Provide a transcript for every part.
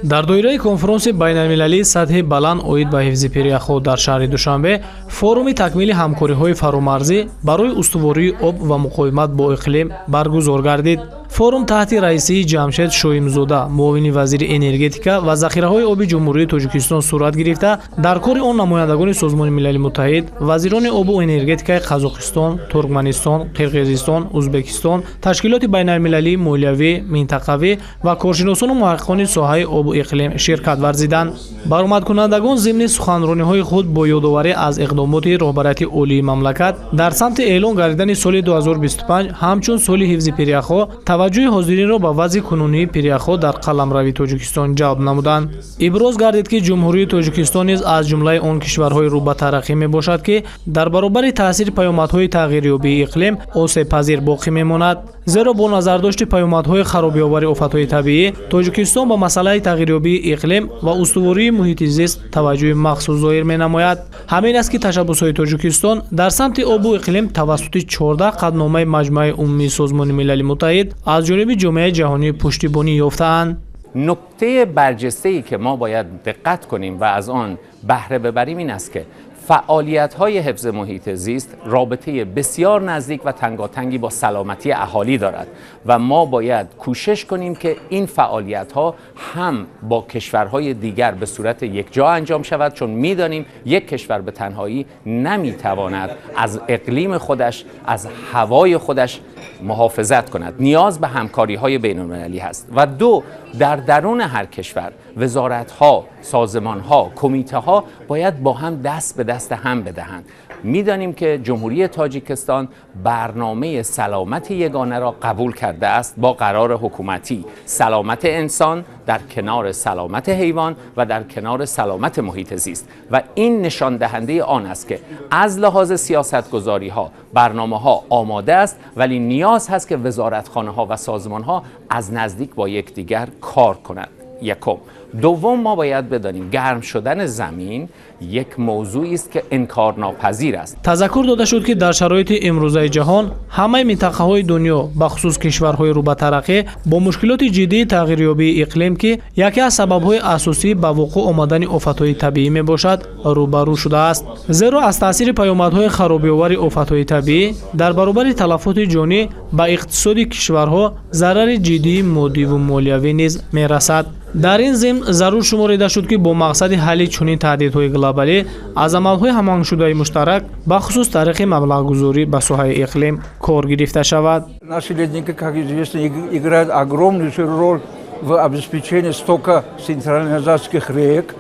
Дар доираи конфронси байналмилалии сатҳи баланд оид ба ҳифзи пиряхҳо дар шаҳри Душанбе форуми такмили ҳамкориҳои фаромарзӣ барои устувории об ва муқовимат бо иқлим баргузор гардид. Форум таҳти раисии Ҷамшед Шоимзода, муовини вазири энергетика ва захираҳои оби Ҷумҳурии Тоҷикистон сурат гирифта, дар кори он намояндагони Созмони Милали Муттаҳид, вазирони обу энергетикаи Қазоқистон, Туркманистон, Қирғизистон, Ӯзбекистон, ташкилоти байналмилалии молиявӣ, минтақавӣ ва коршиносону муҳаққиқони соҳаи обу иқлим ширкат варзиданд. Баромадкунандагон зимни суханрониҳои худ бо ёдоварӣ аз иқдомоти роҳбарияти олии мамлакат дар самти эълон гардидани соли 2025 ҳамчун соли ҳифзи пиряхҳо таваҷҷӯҳи ҳозиринро ба вазъи кунунии пиряхҳо дар қаламрави Тоҷикистон ҷалб намуданд. Иброз гардид, ки Ҷумҳурии Тоҷикистон низ аз ҷумлаи он кишварҳои рӯ ба тараққӣ мебошад, ки дар баробари таъсири паёмадҳои тағйирёбии иқлим осебпазир боқӣ мемонад, зеро бо назардошти паёмадҳои харобиовари офатҳои табиӣ Тоҷикистон ба масъалаи тағйирёбии иқлим ва устувории муҳити зист таваҷҷӯҳи махсус зоҳир менамояд. Ҳамин аст, ки ташаббусҳои Тоҷикистон дар самти обу иқлим тавассути 14 қатъномаи Маҷмӯаи Умумии Созмони Милали Муттаҳид аз ҷониби ҷомеаи ҷаҳонӣ пуштибонӣ ёфтаанд. نکته برجسته ای که ما باید دقت کنیم و از آن بهره ببریم این است که فعالیت های حفظ محیط زیست رابطه بسیار نزدیک و تنگاتنگی با سلامتی اهالی دارد و ما باید کوشش کنیم که این فعالیت ها هم با کشورهای دیگر به صورت یکجا انجام شود، چون میدانیم یک کشور به تنهایی نمیتواند از اقلیم خودش، از هوای خودش محافظت کند. نیاز به همکاری های بین المللی هست. و دو، در درون هر کشور وزارت ها، سازمان ها، کمیته ها باید با هم دست به دست هم بدهند. میدانیم که جمهوری تاجیکستان برنامه سلامت یگانه را قبول کرده است با قرار حکومتی. سلامت انسان در کنار سلامت حیوان و در کنار سلامت محیط زیست و این نشان دهنده آن است که از لحاظ سیاست گذاری ها برنامه ها آماده است، ولی نیاز هست که وزارتخانه ها و سازمان ها از نزدیک با یکدیگر کار کنند. یکم. دوم، ما باید بدانیم گرم شدن زمین یک موضوعی است که انکارناپذیر است. Тазаккур дода шуд, ки дар шароити имрӯзаи ҷаҳон ҳамаи минтақаҳои дунё, бахусус кишварҳои рӯ ба тараққӣ, бо мушкилоти ҷиддии тағйирёбии иқлим, ки яке аз сабабҳои асосӣ ба вуқӯъ омадани офатҳои табиӣ мебошад, рӯбарӯ шудааст, зеро аз таъсири паёмадҳои харобиовари офатҳои табиӣ дар баробари талафоти ҷонӣ ба иқтисоди кишварҳо зарари ҷиддии моддиву молиявӣ низ мерасад. Дар ин зимн зарур шуморида шуд, ки бо мақсади ҳалли чунин таҳдидҳои глобалӣ аз амалҳои ҳамоҳангшудаи муштарак, бахусус тариқи маблағгузорӣ ба соҳаи иқлим кор гирифта шавад. Наши ледники, как известно, играют огромнейшую роль в обеспечении стока центральноазиатских рек.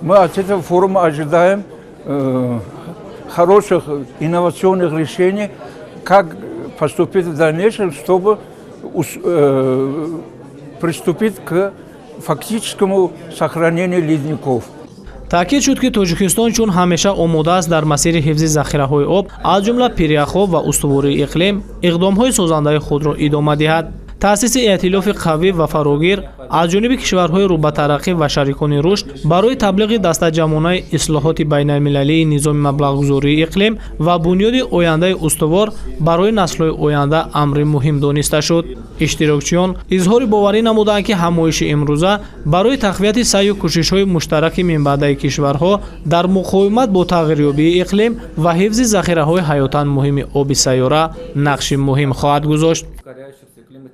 Мы от этого форума ожидаем хороших инновационных решений, как поступить в дальнейшем, чтобы приступить к фактическому сохранению ледников. Таъкид шуд, ки Тоҷикистон чун ҳамеша омода аст дар масири ҳифзи захираҳои об, аз ҷумла пиряхҳо, ва устувории иқлим иқдомҳои созандаи худро идома диҳад. Таъсиси эътилофи қавӣ ва фарогир аз ҷониби кишварҳои рӯбатараққӣ ва шарикони рушд барои таблиғи дастаҷамъонаи ислоҳоти байналмилалии низоми маблағгузории иқлим ва бунёди ояндаи устувор барои наслҳои оянда амри муҳим дониста шуд. Иштирокчиён изҳори боварӣ намуданд, ки ҳамоиши имрӯза барои тақвияти саъю кӯшишҳои муштараки минбаъдаи кишварҳо дар муқовимат бо тағйирёбии иқлим ва ҳифзи захираҳои ҳаётан муҳими оби сайёра нақши муҳим хоҳад гузошт.